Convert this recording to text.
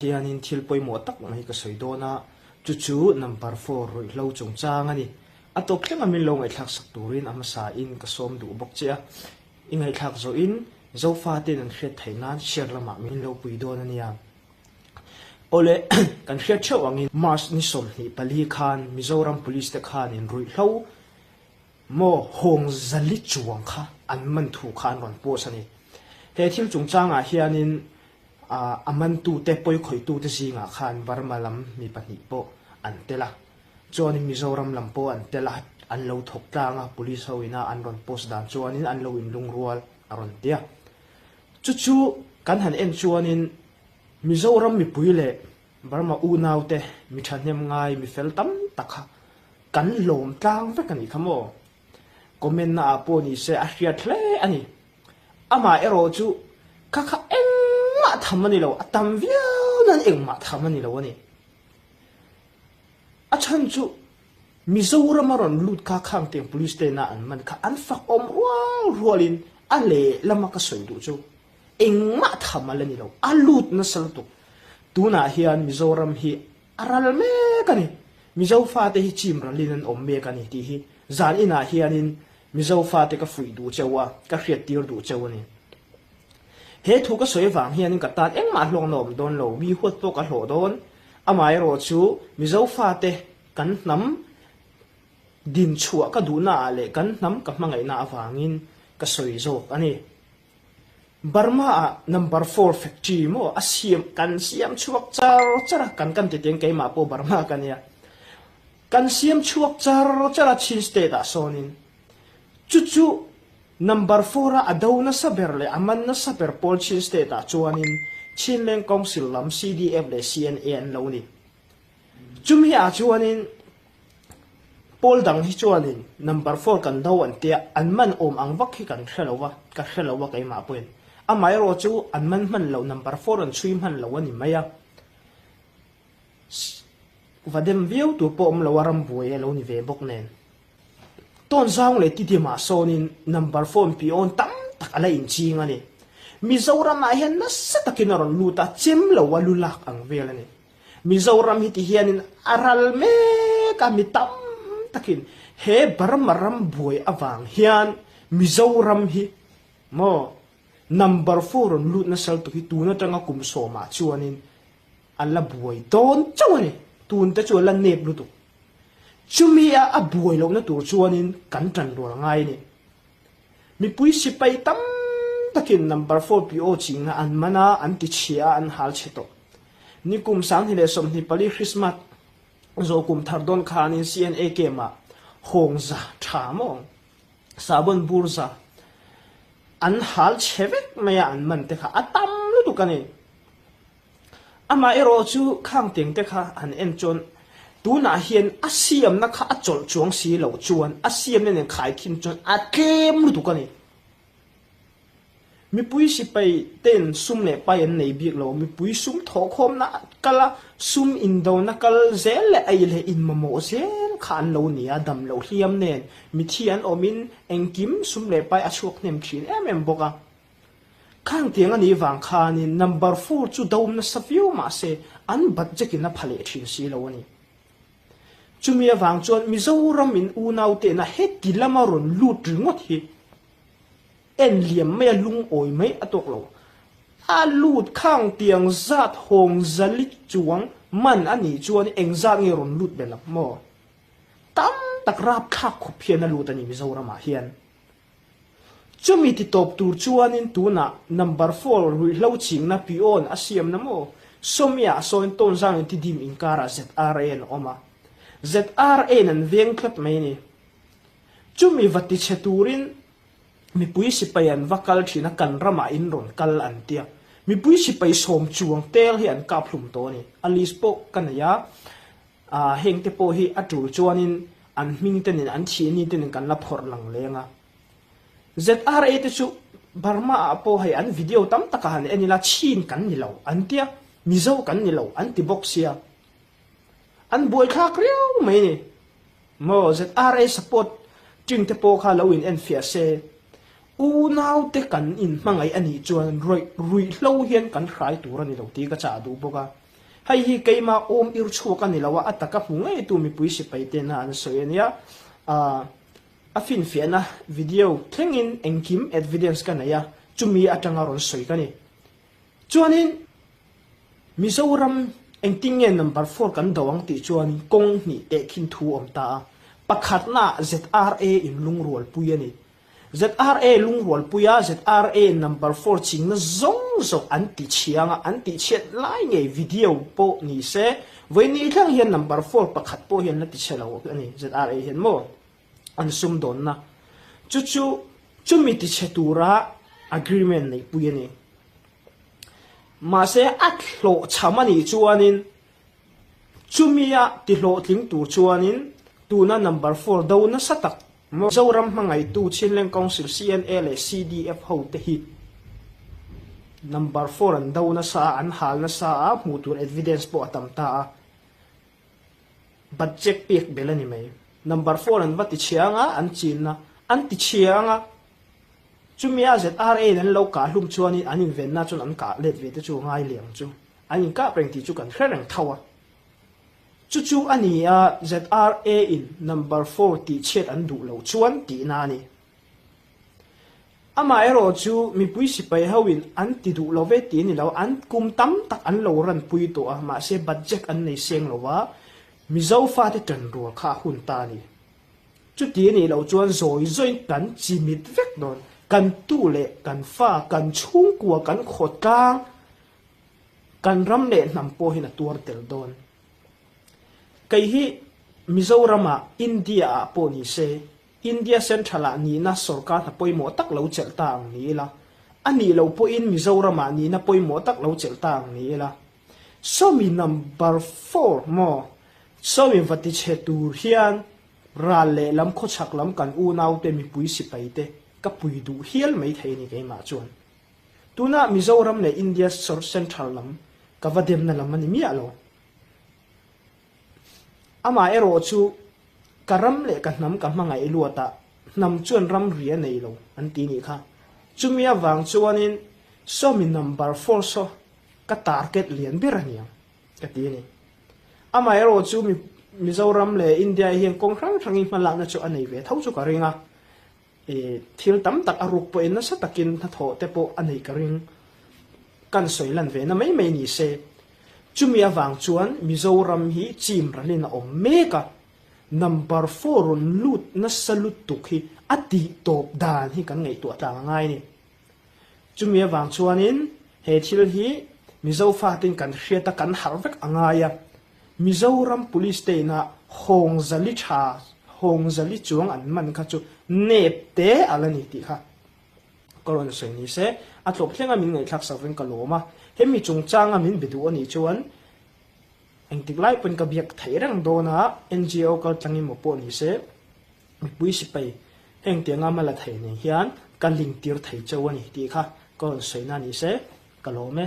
Hianin thil pawimawh tak mai ka sawi dawn a, chu chu number four ruihhlo chungchang a ni. A tawp thleng a min lo ngaihthlak sak turin a hmasa in ka sawm duh bawk che a. I ngaihthlak zawhin Zofate'n an hriat theih nan share lamah min lo pui dawn a nia. Awle, kan hriat theuh angin March ni 24 khan Mizoram Police te khanin ruihhlo maw hawng zali chuang kha an man thu kha an rawn post a ni. He thil chungchangah hianin A mantute, pawikhawitute zingah khan Burma lam mi pahnih pawh an tel a, chuanin Mizoram lam pawh an tel a, an lo thawk tlang a, police ho ina an rawn post dan chuanin an lo inlungrual a rawn ti a. Chu chu kan han en chuanin Mizoram mipui leh Burma unaute mi thahnem ngai, mi fel tam tak kha kan lawm tlang vek a nih kha maw? Comment na ah pawh ni se a hriat hle a ni. Amah erawh chu kha kha engmah tham a ni lo, a tam viau nan engmah tham a ni lo a ni. A chhan chu Mizoram a rawn lut kha khang tiang police te na an man kha an fak awm rual rualin a lehlam a ka sawi duh chu engmah tham a la ni lo, a lut nasa lutuk. Tunah hian Mizoram hi A ral mek a ni. Mizo fate hi chim ralin an awm mek a ni tih hi zan inah hianin Mizo fate ka fuih duh cheu a, ka hriattir duh cheu a ni. He thu ka sawi avang hianin ka tan engmah hlawkna awm dawn lo, mi huat pawh ka hlawh dawn. Amaherawh chu Mizo fate kan hnam dinchhuah ka duhnaah leh kan hnam ka hmangaihna avangin ka sawi zawk a ni. Burma ah number four factory maw a siam kan siam chhuak char char a kan kan ti teng keimah pawh Burma ka nia kan siam chhuak char char a Chin state ah sawnin chu chu number four a a do nasa ber leh a man nasa ber pawl Chin state ah chuanin Chinleng Council lam CDF leh CNA an lo ni chumi ah chuanin Pawl dang hi chuanin number four kan do an tia, an man awm ang vak hi kan hre lo va, ka hre lo a keimah pawhin. Amaherawh chu an man hman lo, number four an chhui hman lo a ni mai a. Va dem viau tur pawh awm lo a, rambuai a lo ni ve bawk nen. Tawnzang leh Tidimah sawnin number four piawn tam tak a la inching a ni. Mizoramah hian nasa takin a rawn lut a, chem lo a lu lak ang vel a ni. Mizoram hi ti hianin a ral mek a, mi tam takin he Burma ram buai avang hian Mizoram hi maw number four rawn lut nasal tuk hi tun atanga kum sawmah chuanin a la buai dawn chauh a ni, tun te chu a la nep lutuk. Chumi a a buai lohna tur chuanin kan tan rual ngai a ni. Mipui sipai tam takin number four PO chingna an man a, an ti chhia a, an hal chhe tawh. Nikum 2024 Christmas zawh kum thar dawn khanin CNA camp ah hawng za tha maw sabon bur za an hal chhe vek mai a an man te kha a tam lutuk a ni. Amah erawh chu khang teng te kha han en chuan tunah hian a siamna kha a chawlh chuang si loh chuan a siamna nen khaikhin chuan a tlem lutuk a ni. Mipui sipai ten sum leh pai an nei bik lo, mipui sum thawhkhawmna kal a, sum indona kal zel leh ei leh inmamawh zel kha an lo ni a, dam loh hliam nen mithi an awmin engkim sum leh pai a chhuak hnem thin em em bawk a. Khang tiang a nih vang khanin number four chu do nasa viau mah se an budget in a pha leh thin si lo a ni. Chumi avang chuan Mizoram in unau tehna heti lama rawn lut ringawt hi En liam mai a lungawi mai a tawk lo. A lut khang tiang zat hawng zali chuang man a nih chuan eng zat nge rawn lut belh ang maw? Tam tak rapthlak khawp hian a lut a ni Mizoramah hian. Chumi ti tawp tur chuanin tunah number four ruihhlo chingna pion a siamna maw? Sawmia a sawiin tawnzang in tidim inkarah ZRA an awm a. ZRA in an veng tlat mai a ni. Chumi va tichhe turin mipui sipai an va kal thin a, kan ramah in rawn kal an tia. Mipui sipai sawm chuang tel hi an kap hlum tawh a ni. A list pawh ka nei a, heng te pawh hi a tul chuanin an hming te nen an thihni te nen kan la phawrh lang leng a. ZRA te chu Burma ah pawh hei an video tam takah han en ila chin kan ni lo an tia, Mizo kan ni lo an ti bawk sia. An buaithlak riau mai ni. Maw ZRA support team te pawh kha lo in en fiah se. Unau te kan in hmangaih a nih chuan ruih ruihhlo hian kan hrai tur a ni lo tih ka chah duh bawk a. Hei hi keimah awm ir chhuak a ni lo a, a taka hmu ngeitu mipui sipai tena an sawi a nia. A finfiahna video thlengin engkim evidence ka nei a, chumi atanga rawn sawi ka ni. Chuanin Mizoram engtin nge number four kan do ang tih chuanin kawng hnih tehkhin thu awm ta a, pakhatnaah ZRA in lungrualpui a ni. ZRA lungrualpui a, ZRA number four chingna zawng zawng an ti chhiang a, an tih chhiat lai ngei video pawh ni se, vawiin thleng hian number four pakhat pawh hian la ti chhe lo a ni ZRA hian maw an sumdawnna chu chu chumi ti chhe tura agreement neihpui a ni. Mahse a hlawhchham a nih chuanin Chumia ti hlawhtling tur chuanin tuna number four do nasa tak Mizoram hmangaihtu Chinleng Council CNA leh CDF ho te hi number four an do nasa a, an hal nasa a, hmuh tur evidence pawh a tam ta a, budget pek belh a ni mai. Number four an va ti chhia anga an chinna an ti chhia anga chumia ZRA in an lo kah hlum chuanin an invenna chuan an kah let ve te chu a ngai liang chu. An inkap reng tih chu kan hre reng tho a. Chu chu a ni a, ZRA in number four tih chhiat an duh loh chuan tihna a ni. Amaherawh chu mipui sipai ho in an ti duh lo ve tih a ni lo, an kum tam tak an lo ranpui tawh a, mahse budget an nei seng lo a, Mizo fate ṭanrual kha a hun ta a ni. Chuti a nih loh chuan zawi zawiin kan chimit vek dawn, kan tu leh kan fa, kan chhungkua, kan khawtlang, Kan ram leh hnam pawh hian a tuar tel dawn. Kei hi Mizoram ah India ah pawh ni se, India Central ah nihna sorkar hna pawimawh tak lo chelh ta ang ni ila, a nih loh pawhin Mizoram ah nihna pawimawh tak lo chelh ta ang ni ila. Sawmi number four maw? Sawmi va tichhe tur hian ral leh lam khawchhak lam kan unaute mipui sipai te ka pui duh hial maithei a ni keimah chuan. Tunah Mizoram leh India Central lam ka va demna lam a ni miah lo. Amah erawh chu ka ram leh ka hnam ka hmangaih luatah hnam chuan ramri a nei lo an ti nih kha. Chumi avang chuanin sawmi number four saw ka target lian ber a niang ka ti a ni. Amah erawh chu Mizoram leh India hian kawng hrang hrangin hmalakna chu a nei ve tho chu ka ring a. I thil tam tak a ruk pawhin nasa takin hnathawh te pawh a neih ka ring. Kan sawi lan ve na mai mai ni se. Chumi avang chuan Mizoram hi chim ralin a awm mek a, number four rawn lut nasa lutuk hi a tih tawp dan hi kan ngaihtuah tlang a ngai a ni. Chumi avang chuanin he thil hi Mizo fatin kan hriat a kan harh vek a ngai a, Mizoram Police te ina Hawngzali tha, Hawngzali chuang an man kha chu nep te a la ni tih kha ka rawn sawi ni se, a tlawp thlenga min ngaihthlak sak veng ka lawm a, hemi chungchanga min be duh a nih chuan engtik lai pawhin ka biak theih reng dawn a, NGO kal tlang emaw pawh ni se mipui sipai heng tianga hma la thei nen hian ka link tir thei cheu a ni tih kha ka rawn sawi na ni se, ka lawm e.